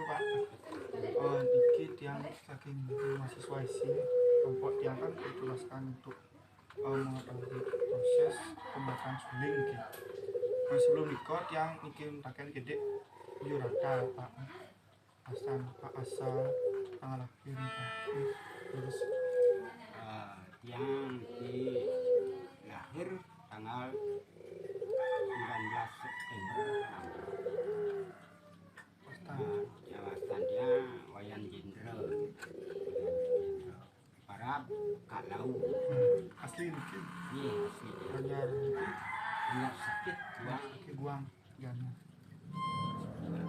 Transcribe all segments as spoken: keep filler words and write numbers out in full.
Pak. Eh, niki tiang saking mahasiswa S I, kelompok tiang kan ditugaskan untuk, eh, mengetahui proses pembuatan suling niki. Nah, sebelum nika tiang niki nentaken kedek Yurata, Pak. Asal, Pak, asal tanggal lahir, Pak. Terus, eh, tiang di lahir tanggal sembilan belas September. Nah, ya, wastan dia Wayan Jenderal. Wayan Jenderal. Parab Kak Lau. Hmm, asli niki. Iya, asli. Banjar niki. Banjar Sakit, Guang. Sakit, Guang. Jana. Eh,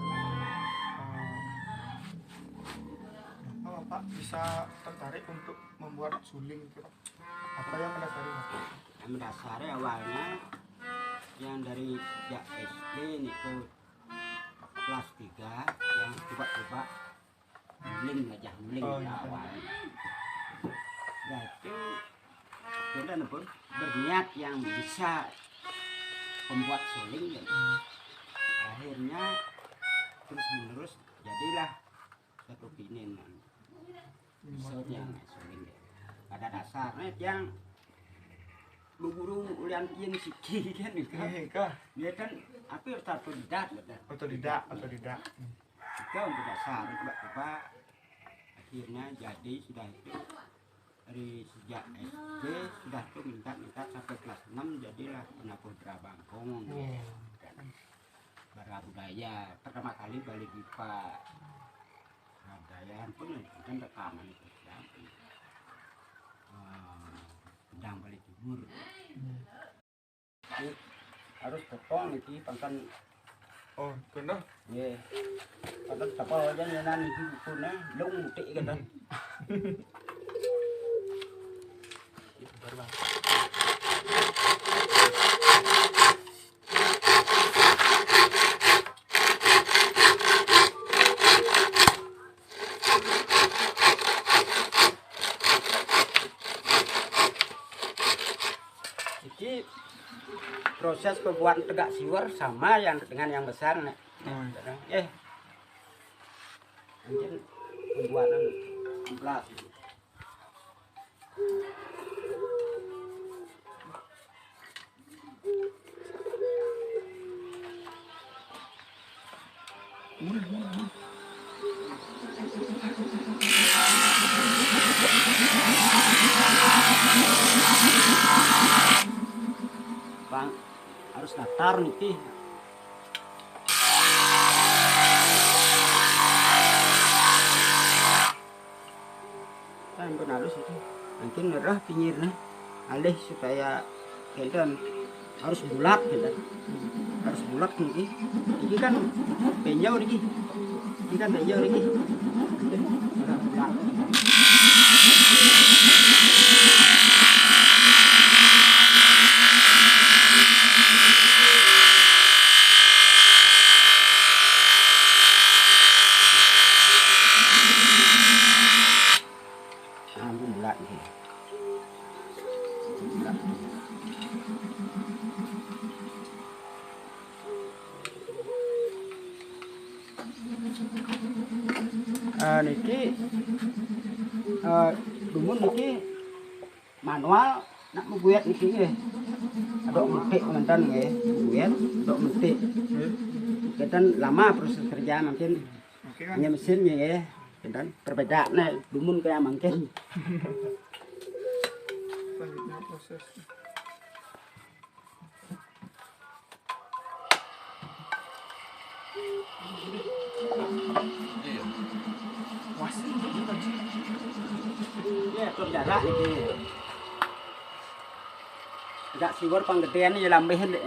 kenapa Bapak bisa tertarik untuk membuat suling itu, Pak? Apa yang mendasari Bapak? Yang mendasari awalnya yang dari sejak S D niku kelas tiga, yang coba-coba nyuling, ngajah nyuling. Oh, iya. Awalnya. Nah, itu kita pun berniat yang bisa pembuat suling, ya. Hmm. Akhirnya terus menerus jadilah satu pinin, kan. Hmm. Bisa yang suling, ya. Pada dasarnya yang guru ulian pian siki kan, ya. Iya, kah? Dia kan hampir otodidak, gitu. Otodidak, otodidak. Hmm. Itu untuk dasar, coba-coba. Akhirnya jadi sudah itu. Dari sejak S D sudah itu minta-minta sampai kelas enam, jadilah penabuh Drabangkong. Iya. Dan bara budaya pertama kali balik gipa. Bara budaya pun kan rekaman itu. Eh, Gendang Bali Timur. Hmm. Ini harus potong niki, pangkan. Oh, kena. Nggih. Pangkan tapal aja nyenan niki, bukune lung mutik kena. Itu baru, Bang. Iki proses pembuatan tegak siwer sama yang dengan yang besar, nek. Hmm. Eh, mungkin pembuatan amplas. Bang, harus datar niki. Sampun halus itu. Mungkin ngerah pinggirnya. Alih supaya kenten harus bulat, kenten. Harus bulat niki. Ini kan penjau niki. Ini kan penjau niki. Harus bulat. Ampun, bulat nggih. Eh, niki, eh, dumun niki manual, nak mbuat niki nggih. Adok metik ngenten nggih, mbuat, adok metik. Kenten lama proses kerja mungkin. Oke, kan? Hanya mesin nggih. Kenten perbedaan dumun kaya mungkin. Selanjutnya proses. Iya. Wah, iya, berdarah iki. Enggak siwur panggedean ya lambehin dek.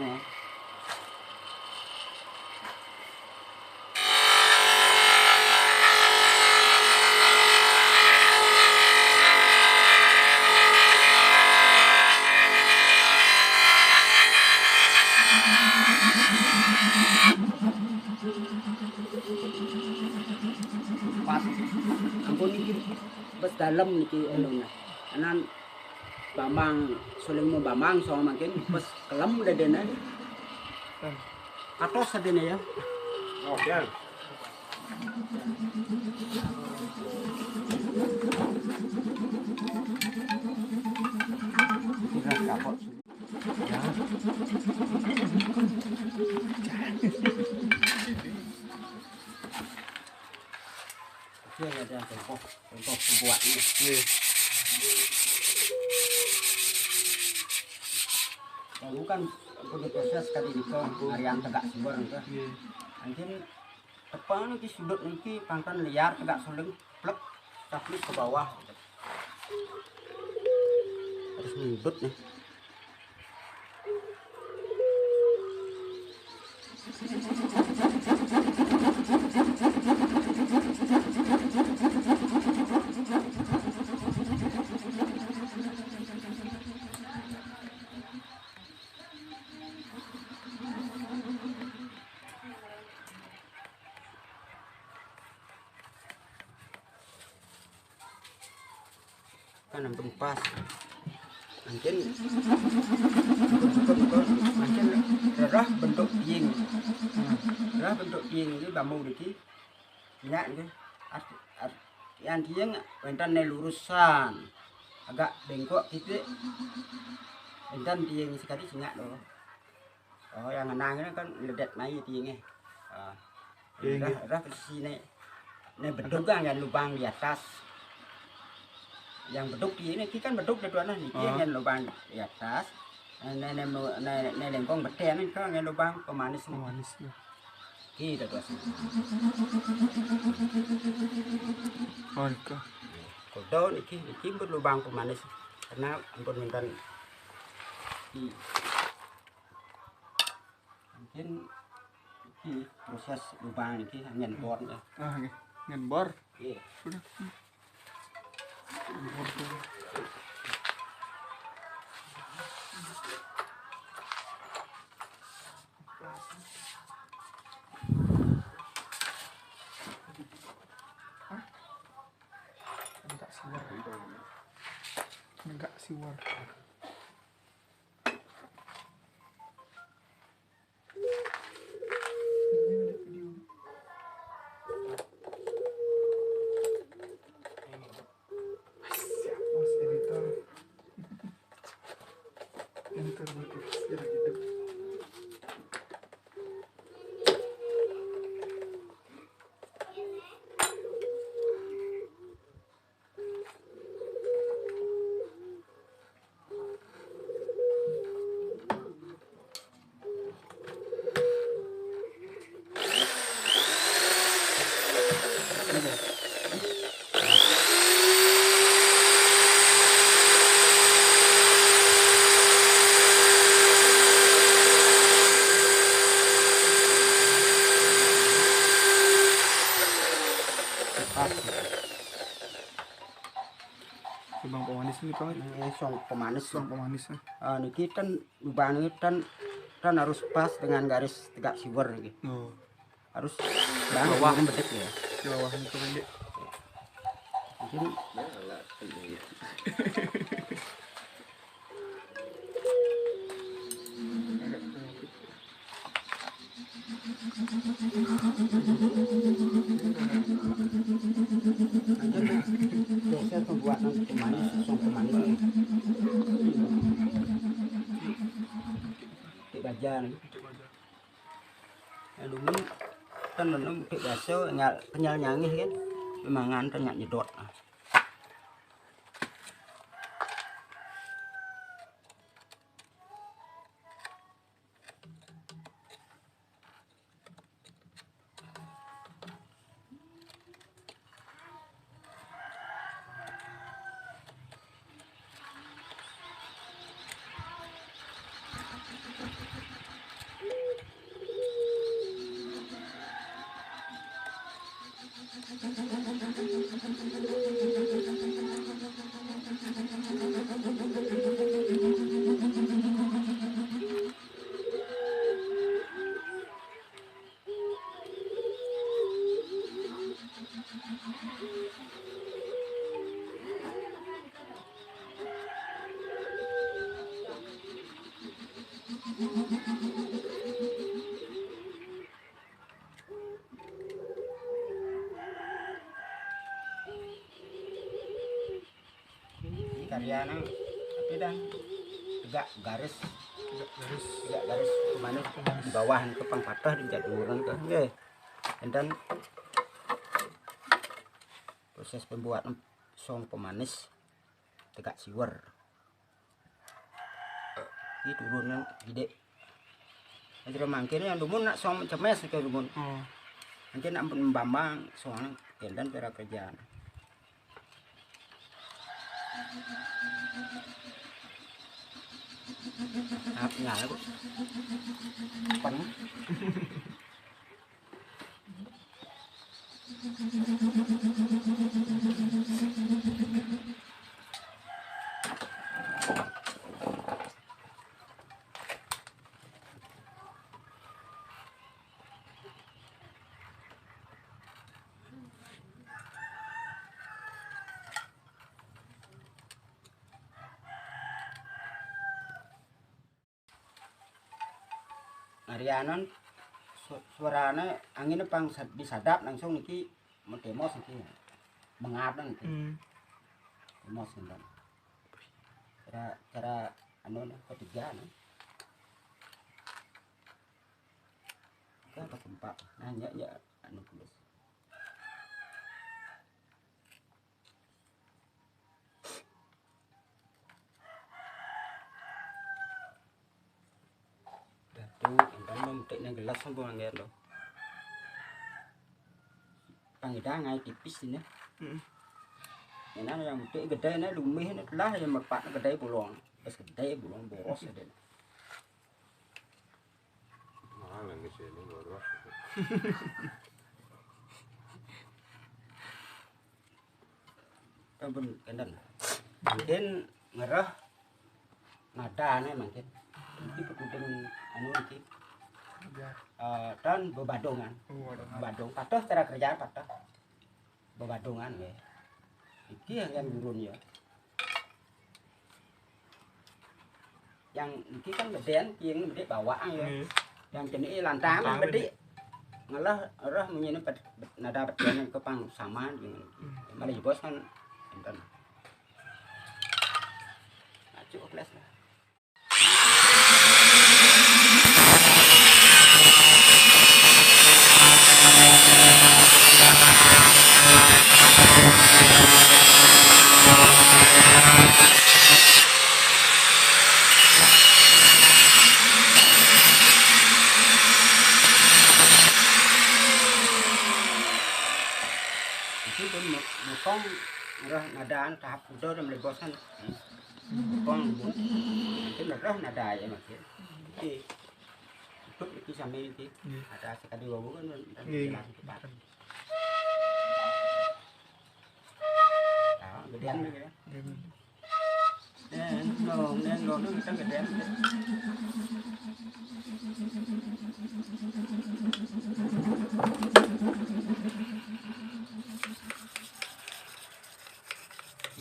Pas. Ampun, iki bes dalem niki, anu, nah. Anan Bambang, suling mu Bambang, soal mangkin bes kelem dadene. Katos dadene ya. Oh, ya. Sudah kapok. Ya. Oke, ada contoh, contoh buat ini. Iya. Lalu kan kudu proses kadi itu, harian tegak siwar itu. Iya. Mungkin tepang niki sudut niki pangkan liar tegak suling, plek, tapi ke bawah. Harus ngudut nih. Kan ampun pas. Mungkin, mungkin rerah bentuk piring. Rerah bentuk piring ini bambu niki. Ingat nggih. Art, art, yang piring wénten né lurusan. Agak bengkok titik. Wénten piring sekali singak lho. Oh, yang ngenang ini kan ledet mai piringnya. Ah. Iya, udah, iya. Udah posisi ini. Ini beduk kan yang lubang di atas. Yang beduk di ini, ini kan beduk di tuan niki, ah, yang lubang di atas. Ini, ini, ini, ini lengkong beten ini kan yang lubang pemanis nih. Pemanis ya. Kita tuh asli. Oh, itu. Kudu niki, niki berlubang pemanis. Karena ampun minta di Mungkin iki proses lubang iki angin bor ya. Ah, nggih. Angin bor. Iya. Sudah. Angin bor tuh. Hah? Enggak siwar. Enggak siwar. Siap, Mas Editor. Editor berpikir hidup. Lubang pemanis ini, Pak. Ini song pemanis. Song pemanis, eh. Ah, niki kan lubang ini kan, kan harus pas dengan garis tegak siwar niki. Oh. Harus bawah bedek ya. Di bawah itu kan, Dek. Mungkin Ada proses pembuatan pemanis, song pemanis. Di baja nih. Yang dulu kan nenem di baso, nyal, kenyal nyangih kan. Mangan kan nyak nyedot. Carian nang, tapi dah tegak garis, tegak garis, tegak garis pemanis di bawah niku pang pateh di jadwal niku. Nggih. Enten proses pembuatan song pemanis tegak siwer. Iki turun nang gede. Aja mangkene yang dumun nak song cemes ke dumun. Oh. Mungkin ampun mbambang soalnya enten cara kerjaan. Apa ya aku? Pen. Arianan su-, suarane angine pang sad-, disadap langsung niki medemos niki. Mengadan niki. Hmm. Demos niki. Cara, cara anu ketiga anu. Kan pas empat. Nah, ya, ya anu tulis. Datu, enten lo metik nang gelas sampun angger lo. Pang ida ngai tipis ini. Hmm. Ini yang metik gede ini lumih ini telah yang mepak gede bolong. Pas gede bolong boros ada. Mahal yang di sini boros. Ampun, enten. Mungkin ngereh nadane mungkin. Iki pekudeng anu iki. Ya. Eh, dan bebadongan. Oh, ada. Badong patuh cara kerja patuh. Bebadongan ya. Iki yang, yang gurun ya. Yang iki kan gedean, yang gede bawaan ya. Iya. Yang jenis lantang lantang gede. Ngelah roh munyi ini pet-, pet-, nada pedian ke pang sama dengan. Hmm. Malah bos kan enten. Acu kelas lah. Itu pun mo-, motong ngerah nadaan tahap kuda dan meleboskan. Motong mungkin ngerah nada ya makin. Oke. Tutup iki sami iki. Nggih. Ada sekali wau kan, kan nggih, jelas cepat. Nah, gedean iki ya. Nggih. Neng, nong, neng, nong, nong, kita gedean.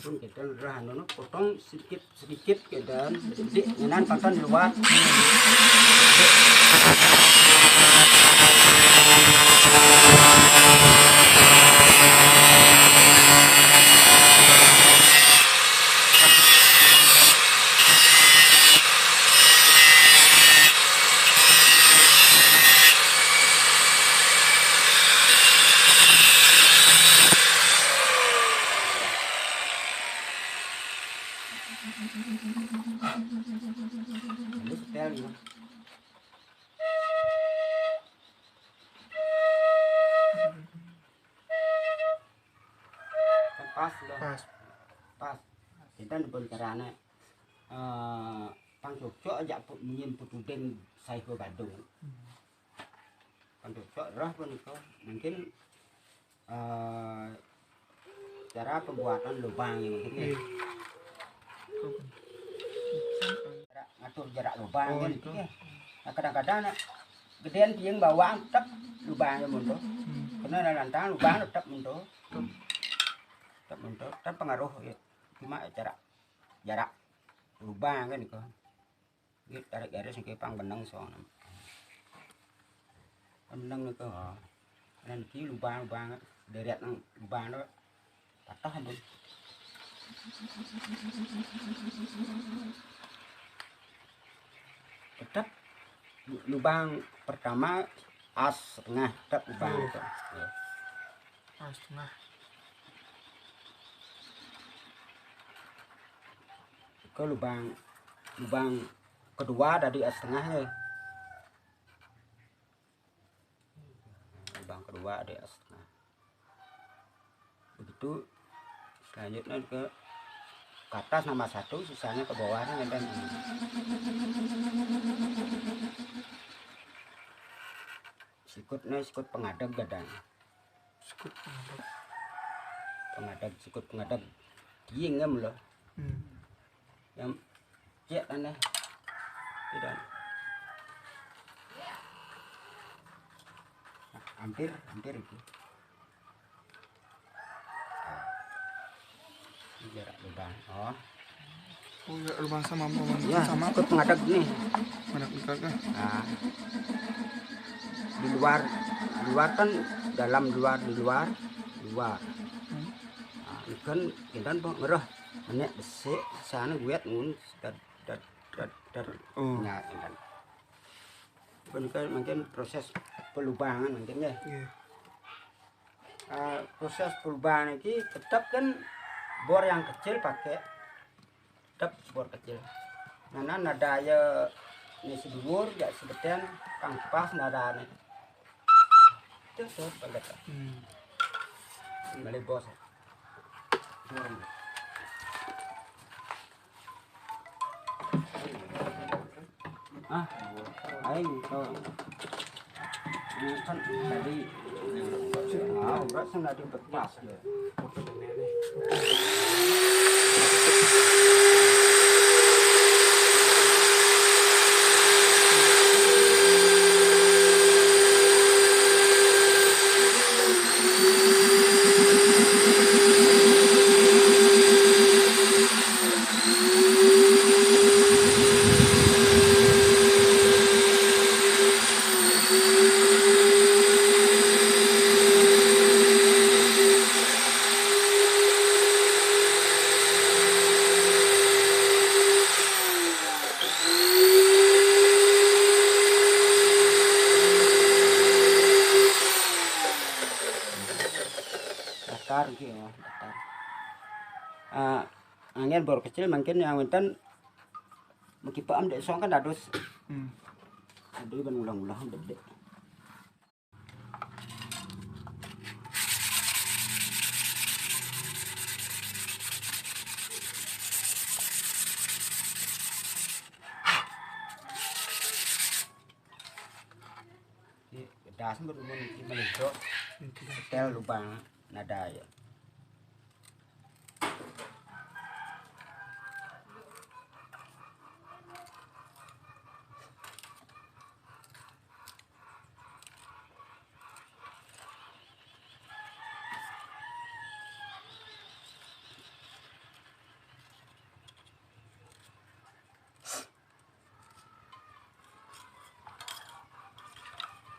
Pun kita udah anu, potong sedikit-sedikit ke dan sedikit ngenan pantun luar. Ini setel ya. Pas lah. Pas. Pas. Kita pun carane, eh, pang cocok aja pu-, munyin putuding sai ke Badung. Hmm. Kan cocok roh punika. Mungkin, eh, cara pembuatan lubang ya mungkin ya. Iya. Cara ngatur jarak lubang. Oh, kan itu. Gitu ya. Nah, kadang-kadang nak gedean tiang bawang tetap lubangnya mundur. Hmm. Kena nantang lubang tetap mundur. Tetap mundur, tetap pengaruh ya. Cuma jarak, jarak lubang kan itu. Iki tarik garis niki pang beneng soalnya. Beneng niku, ha. Nek iki lubang-lubang, deret nang lubang to. Patah ampun. Tetap lubang pertama as setengah, tetap lubang itu. Ya. As setengah. Ke lubang, lubang kedua dari as setengah ya. Lubang kedua dari as setengah. Begitu selanjutnya ke, ke atas nambah satu, sisanya ke bawahnya dan sikutnya sikut pengadeg gadang. Sikut pengadeg. Pengadeg, sikut pengadeg. Giing em loh. Hmm. Yang cek aneh. Tidak. Nah, hampir, hampir itu. Ini jarak lubang. Oh. Oh, ya, lubang sama, lubang ya, sama. Ikut menghadap nih. Menghadap ke, ke. Nah. Di luar, luar kan dalam, luar, di luar, luar. Hmm. Nah, ini kan kita ngerah, menek besik, sana guet ngun, dar, dar, dar, dar. Oh. Nah, ini kan. Bukan, kan mungkin proses pelubangan mungkin ya. Iya. Eh, proses perubahan ini tetap kan bor yang kecil pakai, tetap bor kecil. Nah, nah, nada ya ini sedulur, ya sebetian kang pas nada ini. Itu tuh, pakai. Hmm. Kembali bos. Bor. Ah, aing to. Ini kan tadi, ah, berat sih nggak dibepas ya. Datar gitu ya, datar. Ah, angin bor kecil mungkin yang wonten mengkipa am dek song kan dados. Hmm. Aduh, kan ulang-ulang bedek. Ini das berumur iki melejok. Setel lubang nada ya.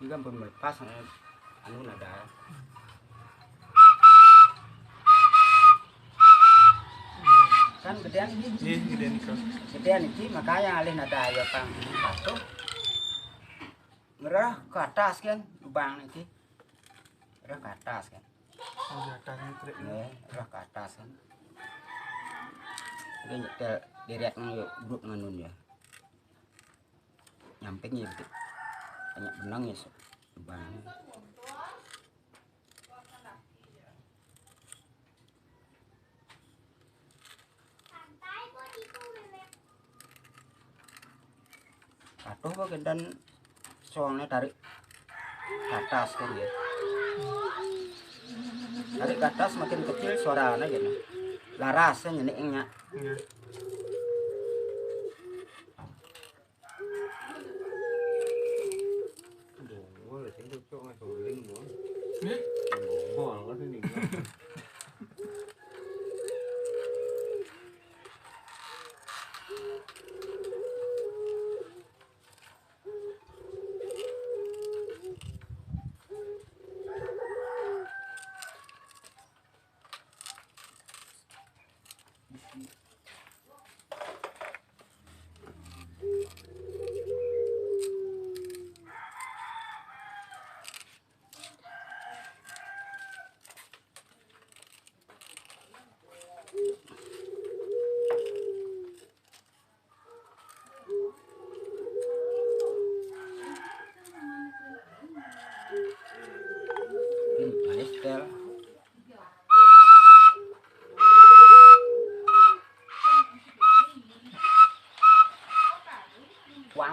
Ini kan pun melepas, eh, anu nada. Kan gedean iki. Nggih, gedean iki. Gedean iki makanya alih nada ya pang patuh. Ngerah ke atas kan lubang iki. Ngerah ke atas kan. Oh, di atas ini trik. Nggih, ngerah ke atas kan. Ini nyetel direct nang yuk grup nganun ya. Nyamping ya, betul. Banyak benang ya, so. Lubang. Patuh kok dan soalnya tarik ke atas kan ya. Tarik ke atas makin kecil suaranya gitu. Larasnya nyeniknya. Iya. Bongol, sing cocok nggak suling, Bong. Nggih? Bongol, kan ini.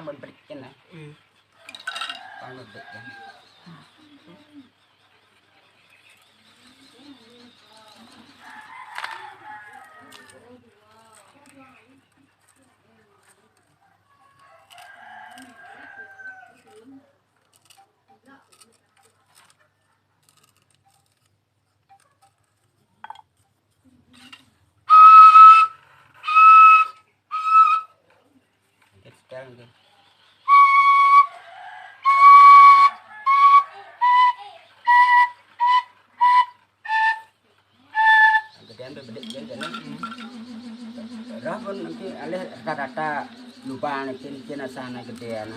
Pang bebrik kén, nah. Iya. Pang bebrik kén. Sedang tuh. Gedean tuh, bedik dia jalan. Roh pun nanti alih rata-rata lubang cin-cin asana gedean.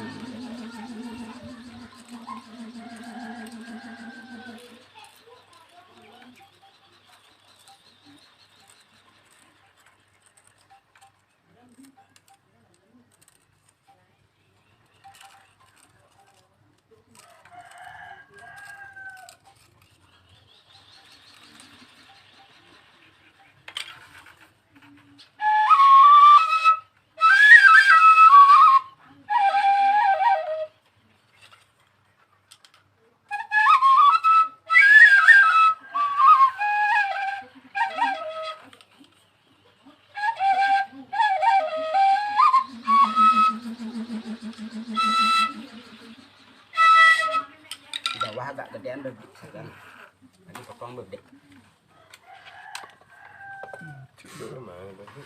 Di bawah agak gedean bebek sekarang. Lagi potong bebek. Cuk, mana bebek?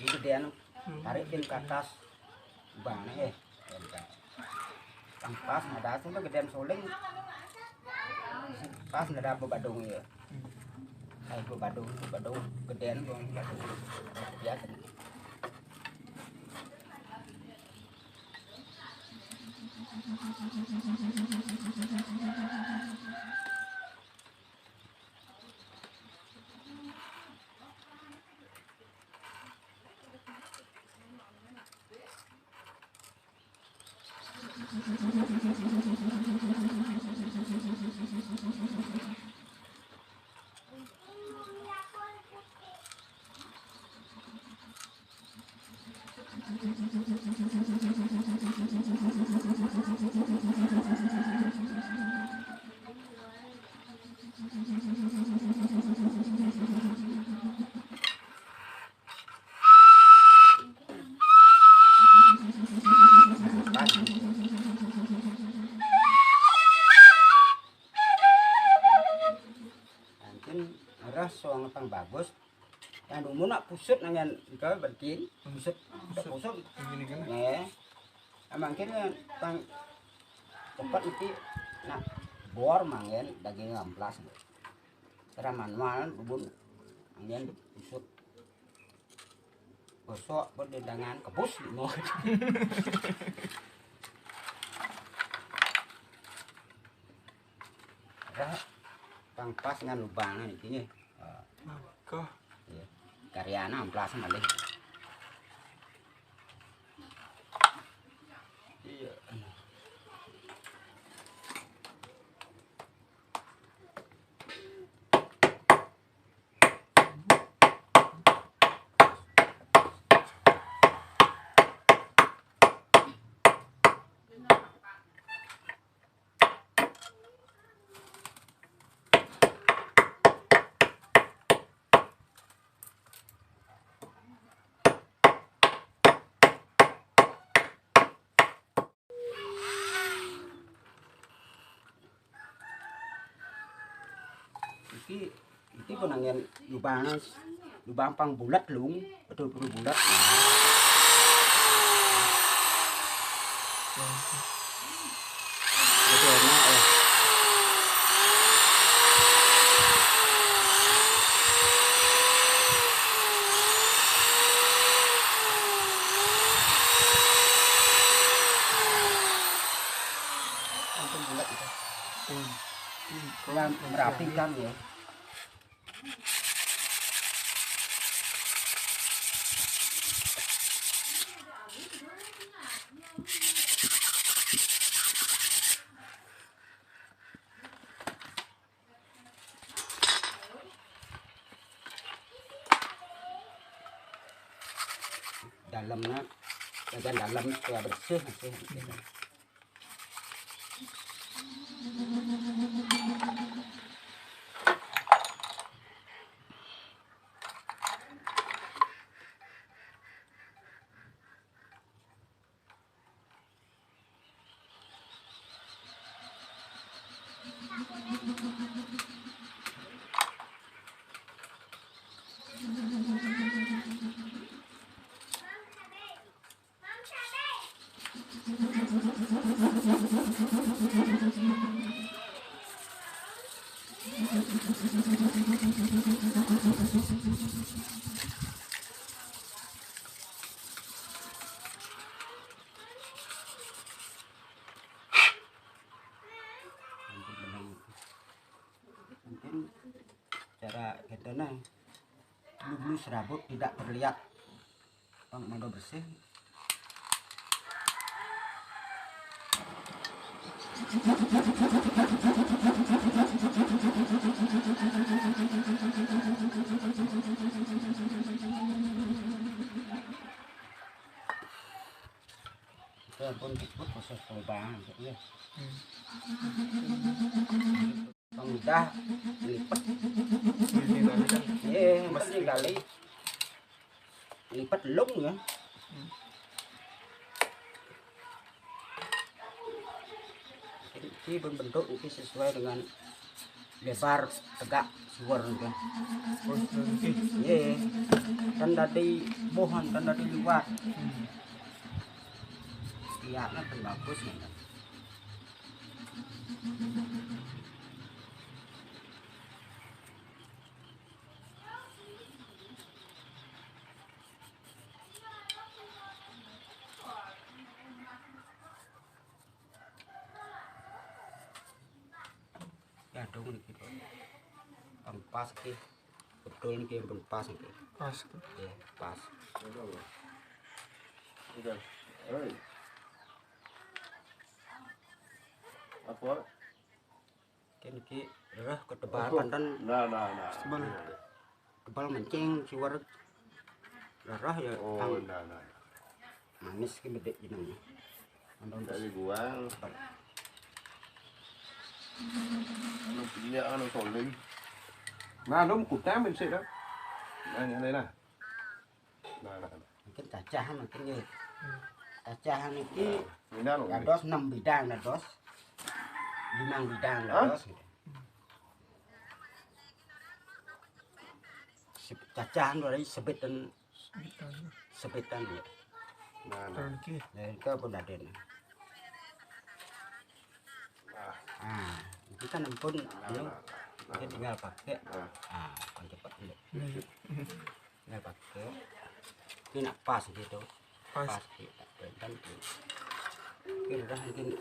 Ini gedean, tarik pin ke atas. Bang, eh. Yang pas nada sih tuh gedean suling. Pas nada apa badung ya. Kayak gue badung, gue badung gedean gue badung. Biasa. Mungkin arah suang pang bagus. Yang dulu nak pusut nangan ke berkin, pusut, pusut. Ini kan. Ya. Emang kira pang cepat nanti nak bor mangan daging amplas. Cara manual bubun mangan pusut. Gosok berdendangan kebus mau. Dah pang pas ngan lubang ini. Kah? Iya. Karyana amplas malih. Iya. Iki, iki pun angin lubang, lubang pang bulat lung, betul-betul bulat. Betul, nah, eh. Yang merapikan ya. Dalamnya, bagian dalam supaya bersih, bersih. Mungkin cara kita nih, dulu serabut tidak terlihat. Bang, mangga bersih. Itu pun ikut proses perubahan, ya. Bang, udah lipet. Iya, mesti kali. Lipet lung ya. Jadi, ini bentuk ini sesuai dengan lebar tegak siwar gitu. Iya. Kan dari bohan, kan dari luar. Iya, kan bagus gitu. Ya dong niki. Pang pas ki. Betul niki pun pas niki. Pas. Iya, pas. Udah. Hei. Apa? Kan iki rereh ketebal panten. Nah, nah, nah. Tebal. Tebal mencing siwar. Rereh ya. Oh, nah, nah. Manis ki bedik jenenge. Dari guang. Anu dia anu soling. Nah, lu kutang ben sik dah. Nah, ini lah. Nah, nah, nah. Mungkin cacah mungkin ya. Cacah niki dados enam bidang dados. Limang bidang dados gitu. Cacah dari sebitan, sebitan ya. Nah, nah. Dari ke pun ada nih. Nah, itu kan ampun, anu, kita tinggal pakai. Nah, kan cepat dulu. Tinggal pakai. Ini nak pas gitu. Pas. Pas gitu. Dan kira dah mungkin.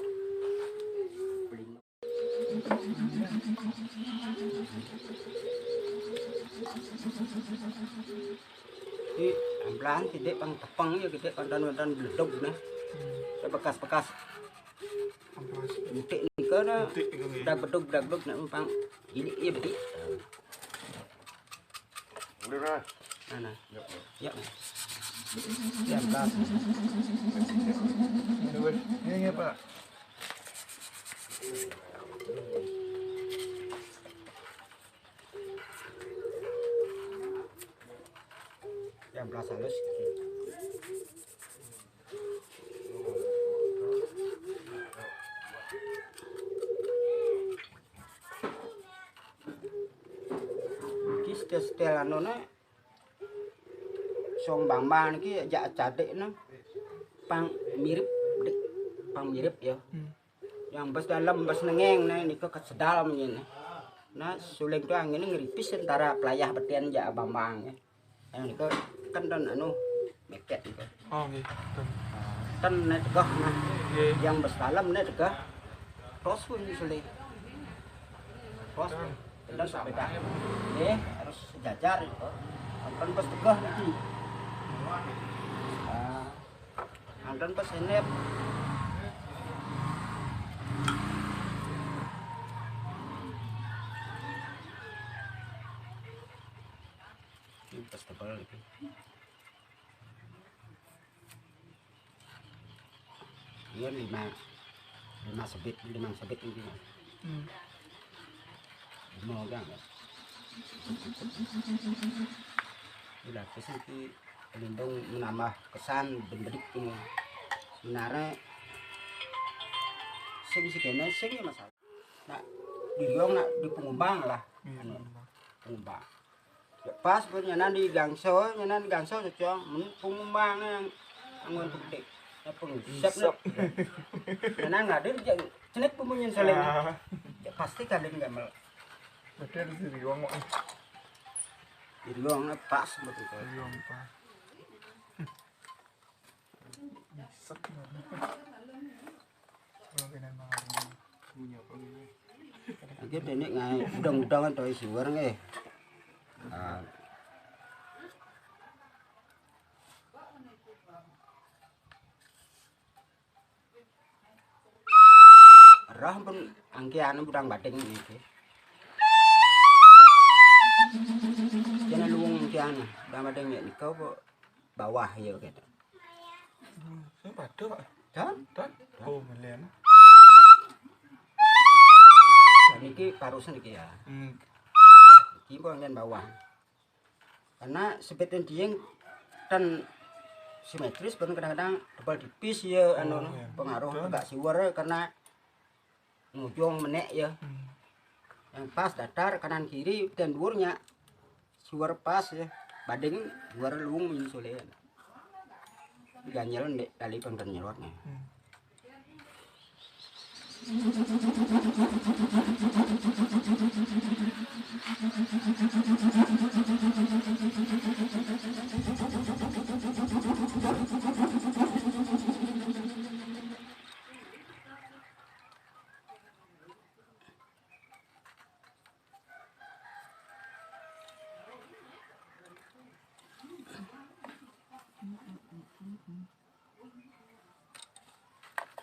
Di belahan gede pang tepeng ya gede kontan-kontan beledug nah. Bekas-bekas. Entik nika dah. Dak bedug dak bedug nak pang ini iya bedik. Udah nah. Mana? Ya. Ya, Pak. Ini ya, Pak. Yang belas halus. Iki setel-setel anune song bambang iki jak cadekne pang mirip dik, pang mirip ya. Yang bes dalem bes nengeng nah nika kesedal ngene. Nah, suling tu angin ngeripis antara pelayah beten jak bambang ya. Yang nika kan dan anu meket nika. Oh nggih. Ten ne tegah nah. Nggih. Yang bes dalem ne tegah. Tos pun suling. Terus sepeda. Nggih, harus sejajar itu. Kan pas tegah iki. Ah, anten pas senep. Ini pas tebal iki. Iya, lima, lima sebit, lima sebit ini. Hmm. Lima orang, ya. Ila, terus iki pelindung menambah kesan bendedik ini. Sebenarnya sing si kene sing ya masalah. Nak di Riong nak di Pengumang lah. Iya, anu, Pengumang. Pengumang. Ya, pas pun nyanan di Gangso, nyanan di Gangso cocok, men Pengumang yang anggon gede. Ya, pengusap. Nyanan ngadir, ya, cenik pemunyin soalnya. Ah. Ya, pasti kalian nggak mel. Berarti harus di Riong kok. Di Riong pas betul. Di Riong pas. Nyesek. Kalau kena malam. Bunyi apa ini? Iki denik ngae udang-udangan to siwer nggih. Ah. Roh pun angkiane budang bating niki. Jane luwung angkiane, budang bating nek nika apa bawah ya gitu. Hmm, saya pada, Pak. Dan? Dan? Oh, melian. Dan iki parusan iki ya. Hmm. Iki pun angkian bawah. Karena sebetulnya dia kan simetris pun kadang-kadang tebal tipis ya, anu, oh, iya, pengaruh betul. Agak siwer karena ngujung menek ya. Hmm. Yang pas datar kanan kiri dan dhuwurnya siwer pas ya. Bading dhuwur luwung menyusulnya. Ganjel ndek tali pengken nyelotnya. Hmm.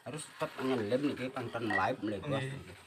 Harus tetap ngelem niki, pang ten live melebu. Nggih.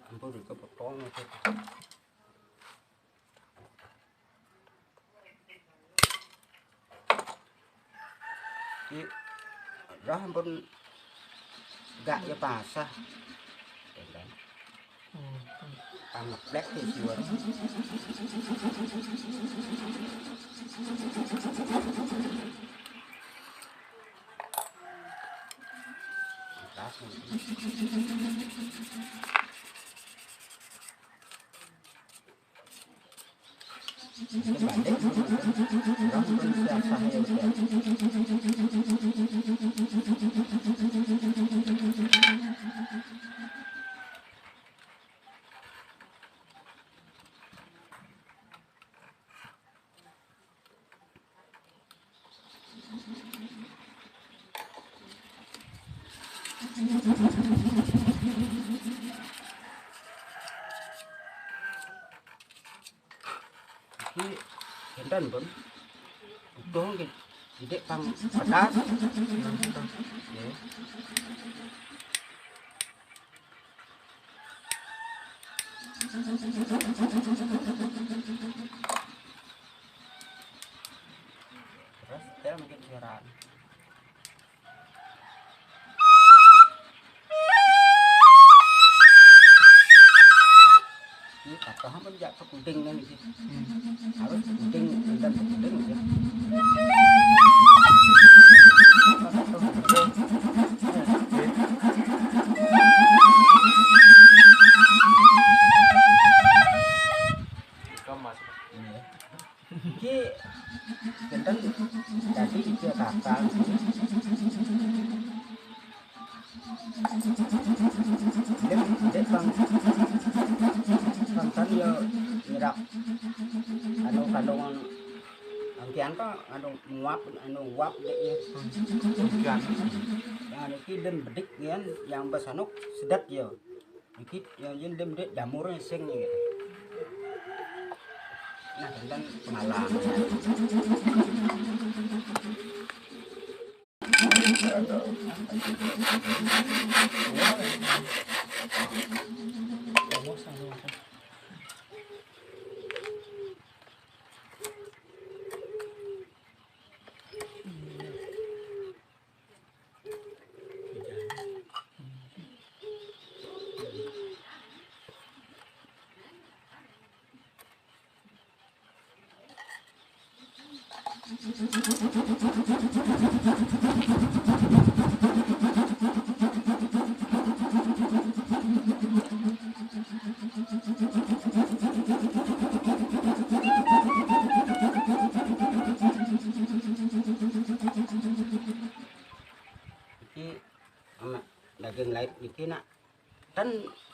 Ampun, iki potong aja. Iki dah ampun gak ya pasah. Ya kan? Hmm. Pangeplek ya siwar. Pas. Balik. Orang pun siap sah ya udah. Iki enten pun. Utuh nggih. Didik pang pedas. Nggih. Terus setel mungkin siaran. Ini kata apa jak sekuding Ngene iki. Hmm. Harus penting, penting, penting, ya. Iya. Iki benten dadi ide kakang. Ndek, ndek, Bang. Bang kan yo nyerap anu kandungan angkian kok anu nguap, anu nguap ndek ya. Angkian. Yang iki dem bedik kan, yang pas anu sedet yo. Iki yang yen dem ndek jamurnya sing ya. Nah, benten pengalaman. Iki anak daging laut iki nak. Kan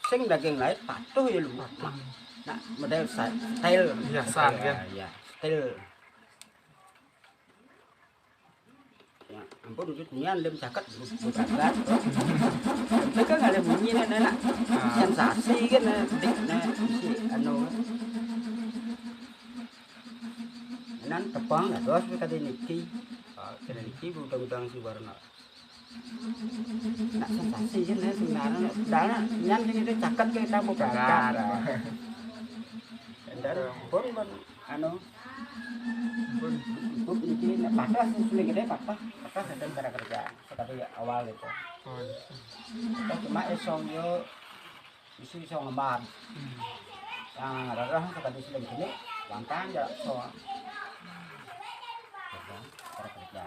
sing daging laut patuh ya lu. Patuh. Nak, nak model sa-, style. Hiasan, style, kan? Ya, style. Ya, ampun, wujud nian lem caket, bu-, bu-, berangkat. Tapi kan ada bunyi nih, enak. Ah. Sensasi kan, eh, dik, nah, isi, anu. Nan tepang lah, terus kata niki. Ah, kena niki, udang-udang si warna. Nak sensasi kan, eh, sebenarnya. Dana, nian sing itu caket kita mau berangkat. Benar. Dan pun, pun, anu, pun, pun niki, nak patah sih, suling gede patah, patah ada cara kerja. Sekali awal gitu. Oh, iya. Kita cuma esong yo, isi esong lebar. Hmm. Yang rarah sekali suling gede, lantang ya so. Gitu, cara kerja.